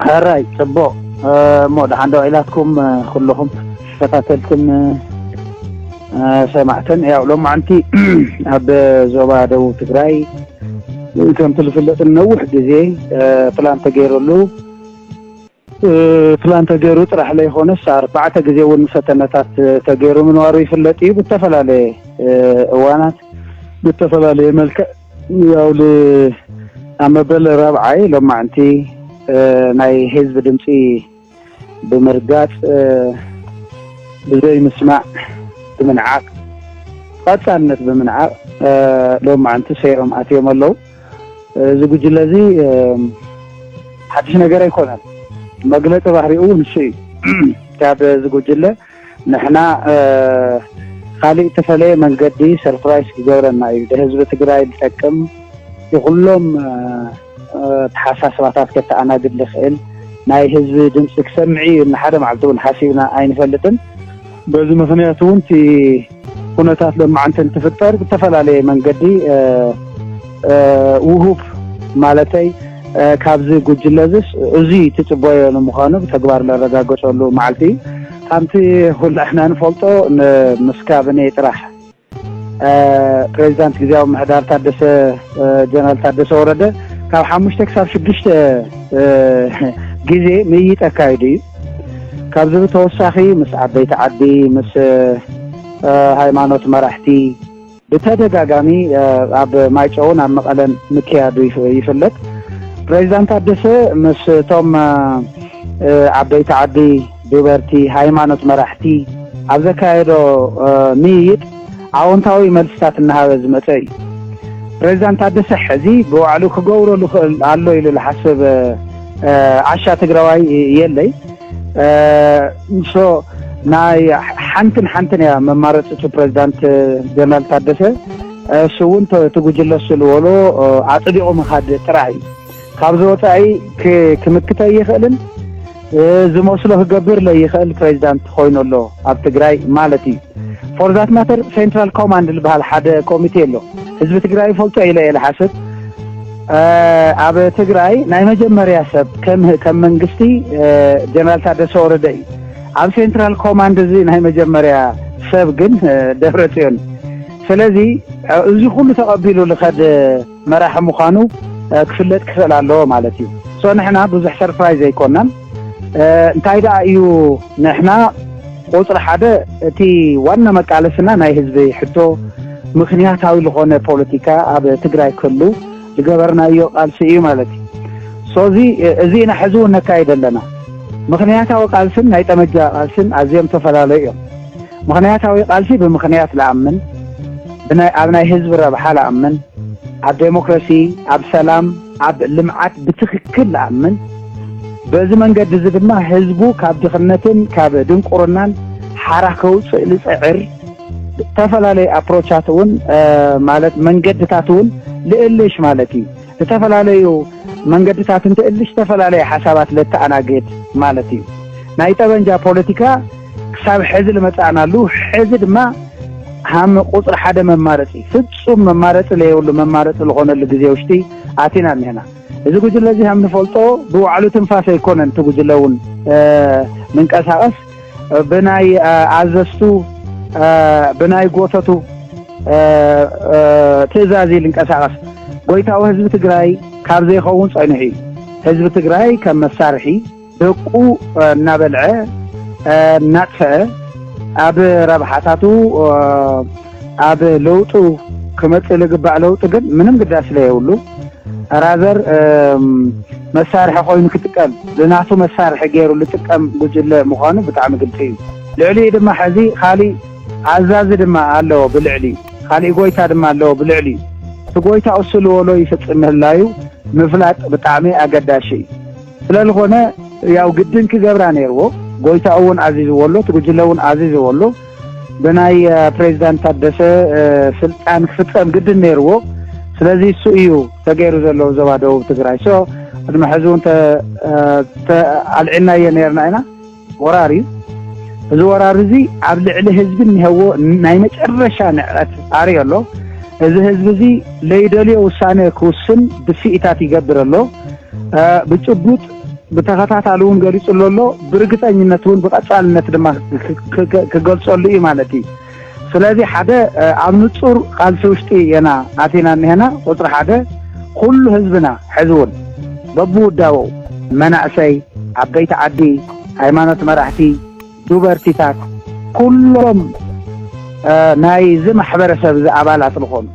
ሕራይ ጽቡቕ። እሞ ደሓን ዶ ኢላትኩም? ኩልኹም ተኸታተልትን ሰማዕትን፣ ያው ሎማዓንቲ ኣብ ዞባ ደቡብ ትግራይ ከምቲ ዝፍለጥ ነዊሕ ግዜ ፕላን ተገይሩሉ፣ ፕላን ተገይሩ ጥራሕ ለይኮነስ ኣርባዕተ ግዜ እውን ፈተነታት ተገይሩ ምንባሩ ይፍለጥ እዩ። ብተፈላለየ እዋናት ብተፈላለየ መልክዕ፣ ያው ኣብ መበል ራብዓይ ሎማዓንቲ ናይ ህዝቢ ድምፂ ብምርጋፅ፣ ብዘይ ምስማዕ፣ ብምንዓቕ፣ ቀፃልነት ብምንዓቕ፣ ሎማዓንቲ ሰይሮም ኣትዮም ኣለዉ። እዚ ጉጅለ እዚ ሓድሽ ነገር ኣይኮነን። መግለፂ ባህሪኡ ንሱ እዩ። ካብ እዚ ጉጅለ ንሕና ካልእ እተፈለየ መንገዲ ሰርፕራይስ ክገብረና እዩ። ንህዝቢ ትግራይ ዝጠቅም፣ ንኩሎም ተሓሳስባታት ከተኣናግድ ዝኽእል፣ ናይ ህዝቢ ድምፂ ክሰምዕ እዩ። ንሓደ መዓልቲ እውን ሓሲብና ኣይንፈልጥን። በዚ ምኽንያት እውን እቲ ኩነታት ሎማዓንቲ እንትፍጠር ብተፈላለየ መንገዲ ውሁብ ማለተይ ካብዚ ጉጅለ እዚስ እዚ ትፅበዮ ንምዃኑ ብተግባር ዘረጋገፀሉ መዓልቲ እዩ። ከምቲ ኩላሕና ንፈልጦ፣ ምስ ካቢነ ጥራሕ ፕሬዚዳንት ግዜያዊ ምሕዳር ታደሰ፣ ጀነራል ታደሰ ወረደ ካብ ሓሙሽተ ክሳብ ሽዱሽተ ግዜ ምይይጥ ኣካይዱ እዩ። ካብዚ ብተወሳኺ ምስ ዓበይቲ ዓዲ፣ ምስ ሃይማኖት መራሕቲ ብተደጋጋሚ ኣብ ማይጨውን ኣብ መቐለን ምክያዱ ይፍለጥ። ፕሬዚዳንት ታደሰ ምስ እቶም ዓበይቲ ዓዲ፣ ዱበርቲ፣ ሃይማኖት መራሕቲ ኣብ ዘካየዶ ምይይጥ ኣወንታዊ መልስታት እናሃበ ዝመፀ እዩ። ፕሬዚዳንት ታደሰ ሕዚ ብባዕሉ ክገብሮ ዝኽእል ኣሎ ኢሉ ዝሓስብ ዓሻ ትግራዋይ የለይ። ሶ ናይ ሓንትን ሓንትን እያ መማረፂ እቲ ፕሬዚዳንት ጀነራል ታደሰ። እሱ እውን እቲ ጉጅለ እሱ ዝበሎ ኣፅዲቑ ምኻድ ጥራሕ እዩ። ካብዚ ወፃኢ ክምክት ኣይኽእልን፣ ዝመስሎ ክገብር ለይኽእል ፕሬዚዳንት ኮይኑ ኣሎ ኣብ ትግራይ ማለት እዩ። ፎር ዛት ማተር ሴንትራል ኮማንድ ዝበሃል ሓደ ኮሚቴ ኣሎ። ህዝቢ ትግራይ ይፈልጦ ኢለ እየ ዝሓስብ። ኣብ ትግራይ ናይ መጀመርያ ሰብ ከም መንግስቲ ጀነራል ታደሰ ወረደ እዩ። ኣብ ሴንትራል ኮማንድ እዚ ናይ መጀመርያ ሰብ ግን ደብረ ፅዮን። ስለዚ እዚ ኩሉ ተቐቢሉ ዝኸድ መራሒ ምዃኑ ክፍለጥ ክኽእል ኣለዎ ማለት እዩ። ሶ ንሕና ብዙሕ ሰርፕራይዝ ኣይኮናን። እንታይ ደኣ እዩ ንሕና ቁፅሪ ሓደ እቲ ዋና መቃለስና ናይ ህዝቢ ሕቶ ምኽንያታዊ ዝኾነ ፖለቲካ ኣብ ትግራይ ክህሉ ዝገበርናዮ ቃልሲ እዩ ማለት እዩ። ሶዚ እዚ ኢና ሕዚ እውን ነካይድ ኣለና። ምኽንያታዊ ቃልስን ናይ ጠመጃ ቃልስን ኣዝዮም ዝተፈላለዩ እዮም። ምኽንያታዊ ቃልሲ ብምኽንያት ለኣምን፣ ብናይ ኣብ ናይ ህዝቢ ረብሓ ለኣምን፣ ኣብ ዴሞክራሲ፣ ኣብ ሰላም፣ ኣብ ልምዓት ብትኽክል ለኣምን፣ በዚ መንገዲ እዚ ድማ ህዝቡ ካብ ድኽነትን ካብ ድንቁርናን ሓራ ከውፅእ ልፅዕር፣ ዝተፈላለዩ ኣፕሮቻት እውን ማለት መንገድታት እውን ልእልሽ ማለት እዩ። ዝተፈላለዩ መንገድታት እንትእልሽ ዝተፈላለየ ሓሳባት ለተኣናግድ ማለት እዩ። ናይ ጠበንጃ ፖለቲካ ክሳብ ሕዚ ልመፃእናሉ፣ ሕዚ ድማ ሃም ቁፅሪ ሓደ መማረፂ፣ ፍፁም መማረፂ ለየብሉ መማረፂ ዝኾነሉ ግዜ ውሽጢ ኣቲና እኒሀና። እዚ ጉጅለ እዚ ከም ንፈልጦ ብባዕሉ ትንፋስ ኣይኮነን እቲ ጉጅለ እውን ምንቀሳቐስ፣ ብናይ ኣዘዝቱ፣ ብናይ ጎተቱ ትእዛዝ እዩ ልንቀሳቐስ። ጎይታዊ ህዝቢ ትግራይ ካብ ዘይኸውን ፀኒሑ እዩ። ህዝቢ ትግራይ ከም መሳርሒ ደቁ እናበልዐ እናጥፈአ፣ ኣብ ረብሓታቱ፣ ኣብ ለውጡ ክመፅእ ልግባእ ለውጢ ግን ምንም ግዳ ስለየብሉ፣ ራዘር መሳርሒ ኮይኑ ክጥቀም፣ ንናቱ መሳርሒ ገይሩ ልጥቀም ጉጅለ ምዃኑ ብጣዕሚ ግልፂ እዩ። ልዕሊኡ ድማ ሕዚ ካሊእ ኣዛዚ ድማ ኣለዎ ብልዕሊኡ፣ ካሊእ ጎይታ ድማ ኣለዎ ብልዕሊኡ። እቲ ጎይታ እሱ ልበሎ ይፍፅም ምህላዩ ምፍላጥ ብጣዕሚ ኣገዳሺ እዩ። ስለ ዝኾነ ያው ግድን ክገብራ ነይርዎ። ጎይታኡ እውን ኣዚዝዎ ኣሎ፣ እቲ ጉጅለ እውን ኣዚዝዎ ኣሎ። ብናይ ፕሬዚዳንት ታደሰ ስልጣን ክፍፀም ግድን ነይርዎ። ስለዚ እሱ እዩ ተገይሩ ዘሎ ዞባ ደቡብ ትግራይ። ሶ ቅድሚ ሕዚ እውን ኣልዒልናዮ ነይርና ኢና። ወራር እዩ። እዚ ወራር እዚ ኣብ ልዕሊ ህዝቢ እኒሀዎ ናይ መጨረሻ ንዕቀት ኣርዮ ኣሎ። እዚ ህዝቢ እዚ ለይደልዮ ውሳነ ክውስን ድፍኢታት ይገብር ኣሎ። ብጭቡጥ ብተኸታታሊ እውን ገሊጹ ኣሎ። ብርግጸኝነት እውን ብቐጻልነት ድማ ክገልጸሉ እዩ ማለት እዩ። ስለዚ ሓደ ኣብ ንጹር ቃልሲ ውሽጢ የና ኣቲና እኒሀና። ቁፅሪ ሓደ ኩሉ ህዝብና ሕዚ እውን በብውዳበው መናእሰይ፣ ዓበይቲ ዓዲ፣ ሃይማኖት መራሕቲ፣ ዩኒቨርሲታት፣ ኩሎም ናይዚ ማሕበረሰብ እዚ ኣባላት ዝኾኑ